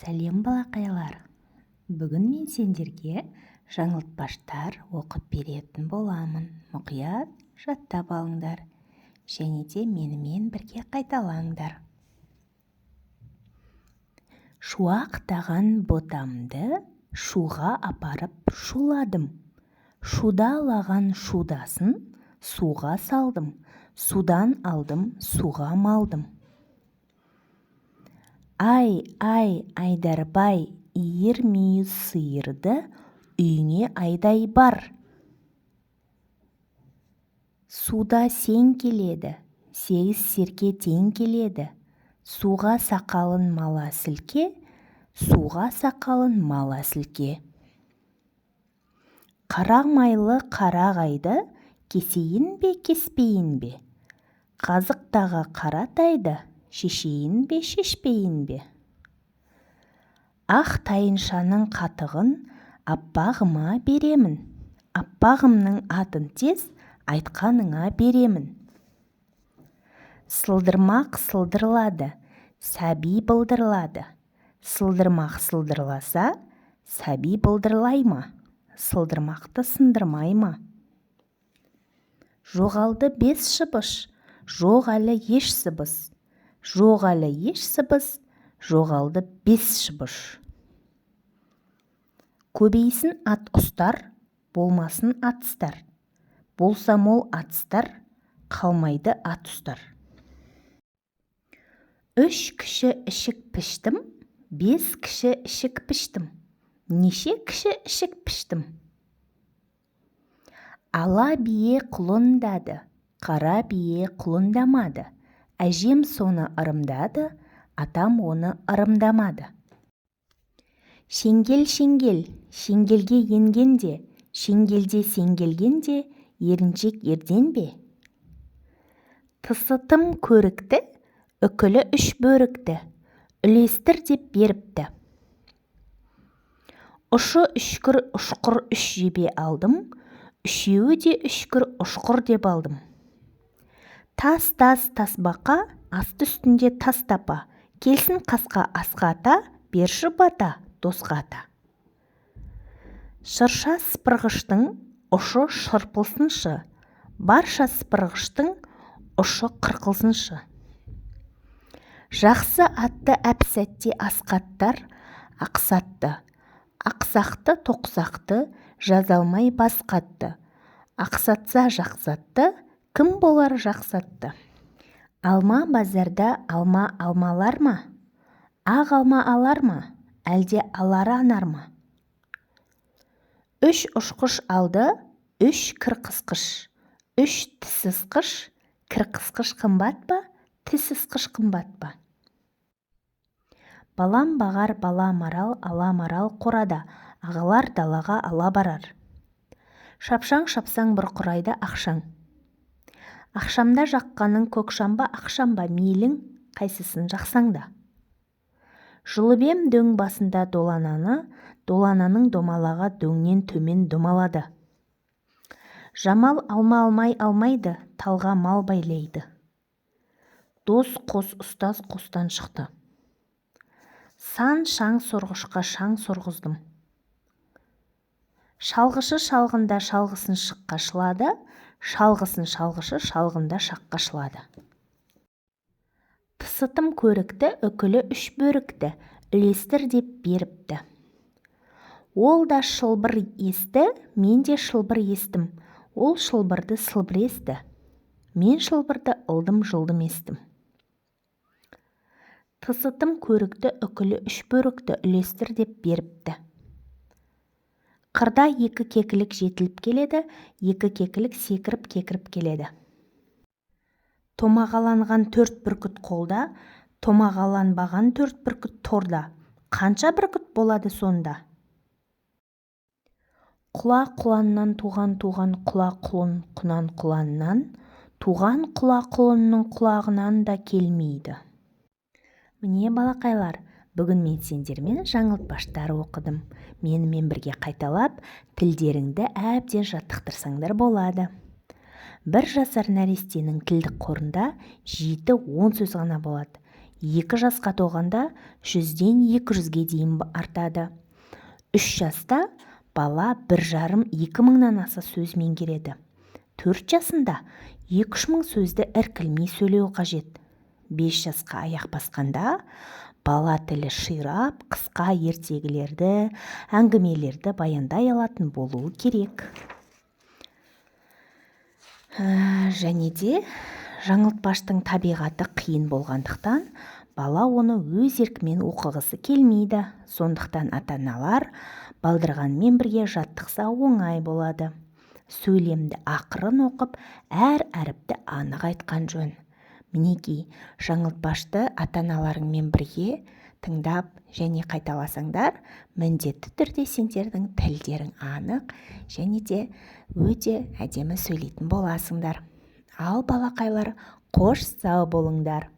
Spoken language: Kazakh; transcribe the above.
Сәлем, балақайлар! Бүгін мен сендерге жаңылтпаштар оқып беретін боламын. Мұқият жаттап алыңдар және де менімен бірге қайталаңдар. Шуақтаған ботамды шуға апарып шуладым. Шудалаған шудасын суға салдым, судан алдым, суға малдым. Ай, ай, Айдарбай, иір мүйіз сиырды үйіңе айдай бар. Суда сең келеді, 8 серке тең келеді. Суға сақалын мала сілке, суға сақалын мала сілке. Қара майлы қарағайды кесейін бе, кеспейін бе? Қазықтағы қара тайды шешейін бе, шешпейін бе? Ақ тайыншаның қатығын аппағыма беремін. Аппағымның атын тез айтқаныңа беремін. Сылдырмақ сылдырлады, сәби былдырлады. Сылдырмақ сылдырласа, сәби былдырлай ма? Сылдырмақты сындырмай ма? Жоғалды 5 шыбыш, жоқ әлі еш сыбыс. Жоқ әлі еш сыбыс, жоғалды 5 шыбыш. Көбейсін ат ұстар, болмасын атыстар. Болса мол атыстар, қалмайды ат ұстар. 3 кіші ішік піштім, 5 кіші ішік піштім. Неше кіші ішік піштім? Ала бие құлындады, қара бие құлындамады. Әжем соны ырымдады, атам оны ырымдамады. Шеңгел, шеңгел, шеңгелге енгенде, шеңгелде сеңгелгенде, еріншек ерден бе? Тысы тым көрікті, үкілі 3 бөрікті, үлестір деп беріпті. Ұшы үшкір ұшқыр 3 жебе алдым, үшеуі де үшкір ұшқыр деп алдым. Тас-тас тасбақа, асты үстінде тас тапа, келсін қасқа асқа ата, берші бата досқа ата. Шырша сыпырғыштың ұшы шырпылсыншы, барша сыпырғыштың ұшы қырқылсыншы. Жақсы атты әп-сәтте асқаттар ақсатты, ақсақты тоқсақты жаза алмай бас қатты. Ақсатса жақсатты, кім болар жақсатты? Алма базарда алма алмалар ма? Ақ алма алар ма? Әлде алары анар ма? 3 ұшқыш алды, 3 кір қысқыш. 3 тіс ысқыш, кір қысқыш қымбат па, тіс ысқыш қымбат па? Балам бағар бала марал, ала марал қорада, ағалар далаға ала барар. Шапшаң шапсаң бір құрайды ақшаң. Ақшамда жаққаның көк шамба, ақшамба, мейлің қайсысын жақсаң да. Жұлып ем дөң басында долананы, долананың домалағы дөңнен төмен домалады. Жамал алма алмай алмайды, талға мал байлайды. Дос қос ұстаз қостан шықты. Сан шаң сорғышқа шаң сорғыздым. Шалғышы шалғында шалғысын шыққа шылады, шалғысын шалғышы шалғында шаққа шылады. Тысы тым көрікті, үкілі 3 бөрікті, үлестір деп беріпті. Ол да шылбыр есті, мен де шылбыр естім. Ол шылбырды сылбыр есті. Мен шылбырды ылдым-жылдым естім. Тысы тым көрікті, үкілі 3 бөрікті, үлестір деп беріпті. Қырда 2 кекілік жетіліп келеді, 2 кекілік секіріп кекіріп келеді. Томағаланған 4 бүркіт қолда, томағаланбаған 4 бүркіт торда. Қанша бүркіт болады сонда? Құла құланнан туған туған құла құлын, құнан құланнан, туған құла құлынның құлағынан да келмейді. Міне, балақайлар, бүгін мен сендермен жаңылтпаштар оқыдым. Менімен бірге қайталап, тілдеріңді әбден жаттықтырсаңдар болады. 1 жасар нәрестенің тілдік қорында 7-10 сөз ғана болады. 2 жасқа толғанда 100-ден 200-ге дейін артады. 3 жаста бала 1,5-2 мыңнан аса сөз меңгереді. 4 жасында 2-3 мың сөзді іркілмей сөйлеу қажет. 5 жасқа аяқ басқанда бала тілі ширап, қысқа ертегілерді, әңгімелерді баяндай алатын болуы керек. Және де жаңылтпаштың табиғаты қиын болғандықтан бала оны өз еркімен оқығысы келмейді. Сондықтан ата-аналар балдырғанмен бірге жаттықса оңай болады. Сөйлемді ақырын оқып, әр әріпті анық айтқан жөн. Мінекей, жаңылтпашты ата-аналарыңмен бірге тыңдап және қайталасаңдар, міндетті түрде сендердің тілдерің анық және де өте әдемі сөйлейтін боласыңдар. Ал балақайлар, қош сау болыңдар.